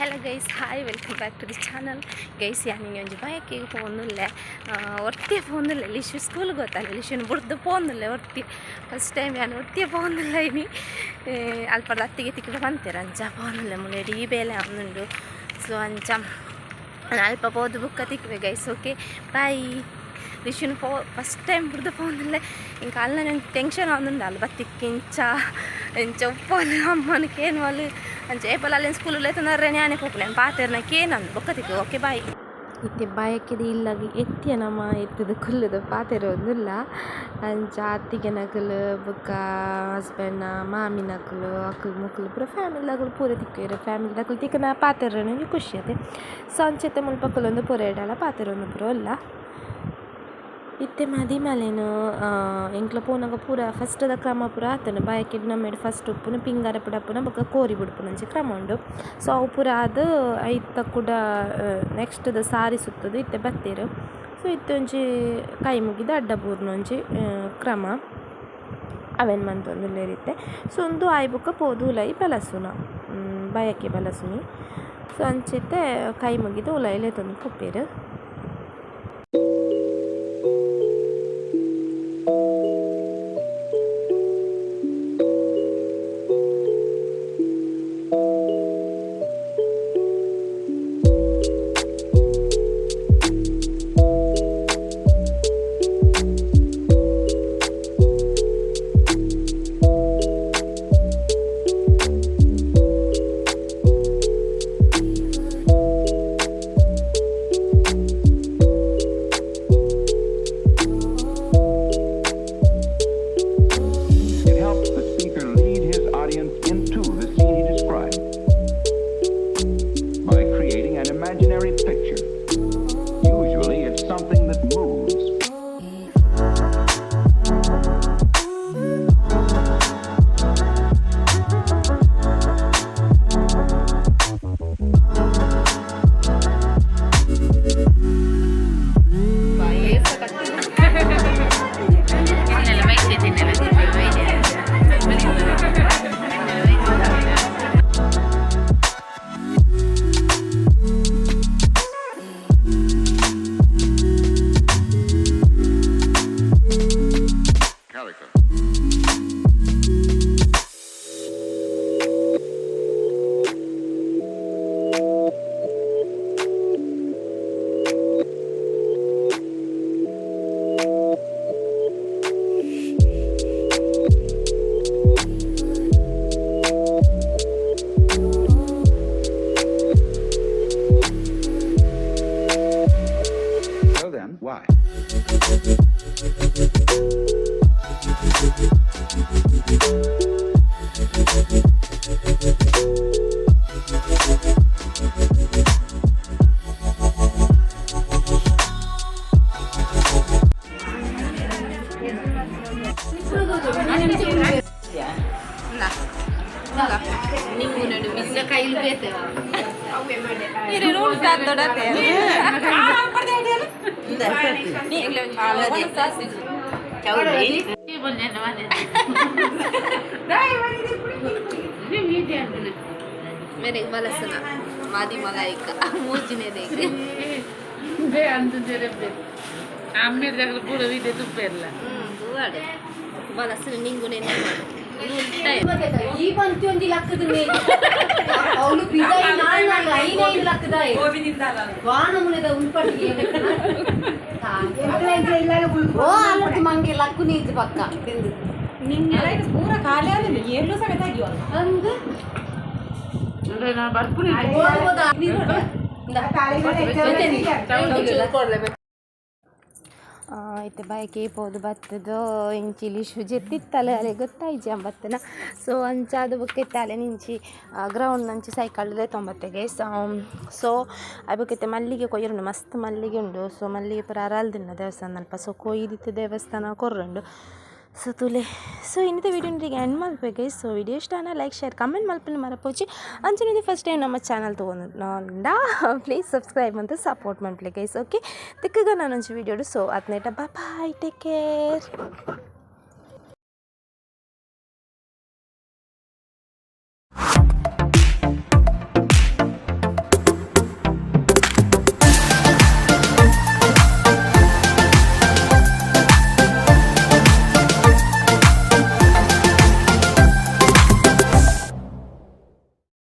Hello guys, hi, welcome back to the channel. Guys, ಯಾನ್ ಇನಿ ಒಂಜಿ ಬಯಕೆಗ್ ಪೋವೊಂದುಲ್ಲೆ. ಒರ್ತಿಯೆ ಪೋವೊಂದುಲ್ಲೆ. ಲಿಶು ಸ್ಕೂಲ್ ಗೊತ್ತಲ್ಲ, ಲಿಶುನು ಬುಡ್ದು ಪೋವೊಂದುಲ್ಲೆ ಒರ್ತಿ. ಫಸ್ಟ್ ಟೈಮ್ ಯಾನ್ ಒರ್ತಿಯೆ ಪೋವೊಂದುಲ್ಲೆ ಇನಿ. ಅಲ್ಪರ್ದ್ ಅತ್ತಿಗೆ ತಿಕ್ಕುದು ಪಂತೆರ್, ಅಂಚ ಪೋವೊಂದುಲ್ಲೆ. ಮುಲು ಇಡೀ ಬೇಲೆ ಆವೊಂದುಂಡು. ಸೊ ಅಂಚ ಅಲ್ಪ ಪೋದು ಬುಕ್ಕ ತಿಕ್ಕುವೆ ಗೈಸ್. Okay, bye. ಲಿಶುನು ಪೋ ಫಸ್ಟ್ ಟೈಮ್ ಬುಡ್ದು ಪೋವೊಂದುಲ್ಲೆ. ಎಂಕ್ ಅಲ್ನ ಒಂಜಿ ಟೆನ್ಷನ್ ಆವೊಂದುಂಡು. ಅಲ್ ಬತ್ತಿಕ್ ಎಂಚ ಎಂಚ ಉಪ್ಪೊಲು, ಅಮ್ಮನ ಕೇನುವಲ್. ಅಂಚ ಏಪಲ ಅಲ್ಲೆನ್ ಸ್ಕೂಲ್ ಲೆತೊಂದು ಯಾನೆ ಪೋಪುನೆ. ಪಾತೆರ್ನ ಕೇನಂದು. ಬೊಕ್ಕ ತಿಕ್ಕು. Okay, boy. ಇತ್ತೆ ಬಯಕೆದ ಇಲ್ಲಗ್ ಎತ್ತಿಯ ನಮ ಎತ್ತುದು ಕುಲ್ಲುದು ಪಾತೆರೊಂದುಲ್ಲ. ಅಂಚ ಅತ್ತಿಗೆನಕುಲು ಬೊಕ್ಕ ಹಸ್ಬೆಂಡ್ನ ಮಾಮಿನಕುಲು ಅಕುಲು ಮೊಕುಲು ಪೂರ ಫ್ಯಾಮಿಲಿದಕುಲು ಪೂರ ತಿಕ್ಕುವೆರ್. ಫ್ಯಾಮಿಲಿದಕುಲು ತಿಕ್ಕುನ ಪಾತೆರೊನ ಒಂಜಿ ಖುಷಿ ಅತೆ. ಸೊ ಅಂಚ ಇತ್ತೆ ಮುಲ್ಪ ಕುಲ್ಲೊಂದು ಪೂರ ಎಡಲ ಪಾತೆರೊಂದು ಪೂರ ಉಲ್ಲ. ಇತ್ತೆ ಮದಿಮಲೆನ್ ಎಂಕ್ಲ ಪೋನಗ ಪೂರ ಫಸ್ಟ್ದ ಕ್ರಮ ಪೂರ ಆತುಂಡು. ಬಯಕೆಡ್ ನಮ್ಮೆಡ್ ಫಸ್ಟ್ ಉಪ್ಪುನು ಪಿಂಗಾರ ಪುಡಪುನ ಬೊಕ್ಕ ಕೋರಿ ಬುಡ್ಪುನ ಅಂಚ ಕ್ರಮ ಉಂಡು. ಸೊ ಅವು ಪೂರ ಆದ್ ಐತ ಕುಡ ನೆಕ್ಸ್ಟ್ ದ ಸಾರಿ ಸುತ್ತುದು ಇತ್ತೆ ಬತ್ತೆರ್. ಸೊ ಇತ್ತೆ ಒಂಜಿ ಕೈ ಮುಗಿದ್ ಅಡ್ಡ ಬೂರ್ನ ಒಂಜಿ ಕ್ರಮ ಅವೆನ್ ಮಂತೊಂದುಲ್ಲೆರ್ ಇತ್ತೆ. ಸೊ ಉಂದು ಆಯಿ ಬೊಕ್ಕ ಪೋದು ಉಲಯಿ ಬಲಸುನ, ಬಯಕೆ ಬಲಸುನಿ. ಸೊ ಅಂಚ ಇತ್ತೆ ಕೈ ಮುಗಿದ್ ಉಲಯಿ ಲೆತೊಂದು ಪೋಪೆರ್. It helps the speaker lead his audience into the scene he describes by creating an imaginary picture. Usually, it's something that moves. Character. Well then, why? मेरे ಬಲಸನ ಮಾದಿ ಮಲಾಯಿಕ ಮೂಜಿನೇದೆಗೆ. ಬಲಸನ ನಿಂಗುನೆ. ಈ ಬಂತಿ ಒಂಜಿ ಲಕ್ಕದ ಅವಳು ಬಿದಾಯಿ ನಾಲ್ ನಾಲ್ ಐನ್ ಐನ್ ಲಕ್ಕದಾಯಿ ವಾನಮುನೆದ ಉಲ್ಪಟ್ಟಿಗೆ ಓ ಅಲ್ಲದ ಮಂಗೆ ಲಕ್ಕು ನೀಜ್ ಪಕ್ಕ. ಪೂರ ಖಾಲಿ ಆದ್ರೆ ಏಳು ಸಮೇತ ಅಂದು. ಇತ್ತೆ ಬಯಕೆ ಪೋದು ಬತ್ತುದು ಇಂಚಿ ಲಿಶು ಜೆತ್ತಿತ್ತಲೆ, ಅಲೆ ಗೊತ್ತಾಯ್ಜಿ ಬತ್ತನ. ಸೊ ಅಂಚಾದ್ ಬೊಕ್ಕ ಇತ್ತೆ ಅಲೆನ ಇಂಚಿ ಗ್ರೌಂಡ್ ನಂಚಿ ಸೈಕಲ್ ಲೆತೊಂಬತ್ತೆಗೆ. ಸೊ ಆಯ್ ಬೊಕ್ಕ ಇತ್ತೆ ಮಲ್ಲಿಗೆ ಕೊಯ್ಯರುಂಡು, ಮಸ್ತ್ ಮಲ್ಲಿಗೆ ಉಂಡು. ಸೊ ಮಲ್ಲಿಗೆ ಪೂರ ಅರಲ್ದುಂಡು ದೇವಸ್ಥಾನ ಅಲ್ಪ. ಸೊ ಕೊಯ್ದಿತ್ತೆ ದೇವಸ್ಥಾನ ಕೊರ್ರುಂಡು. ಸೊ ತೂಲೆ. ಸೊ ಇನ್ನಿತ ವೀಡಿಯೋ ಎಂಡ್ ಮಲ್ಪೆ ಗೈಸ್. ಸೊ ವಿಡಿಯೋ ಇಷ್ಟ ಆಂಡ ಲೈಕ್, ಶೇರ್, ಕಮೆಂಟ್ ಮಲ್ಪುನ ಮರಪೋಚಿ. ಅಂಚನೆ ಫಸ್ಟ್ ಟೈಮ್ ನಮ್ಮ ಚಾನಲ್ ತಗೊಂಡು ಪ್ಲೀಸ್ ಸಬ್ಸ್ಕ್ರೈಬ್ ಅಂತ ಸಪೋರ್ಟ್ ಮಲ್ಪಲೆ ಗೈಸ್. ಓಕೆ, ತಿಕ್ಕಗ ನಾನೊಂಜಿ ವೀಡಿಯೋಡು. ಸೊ ಅತ್ನೇಟ ಬಾಯ್, ಟೇಕ್ ಕೇರ್.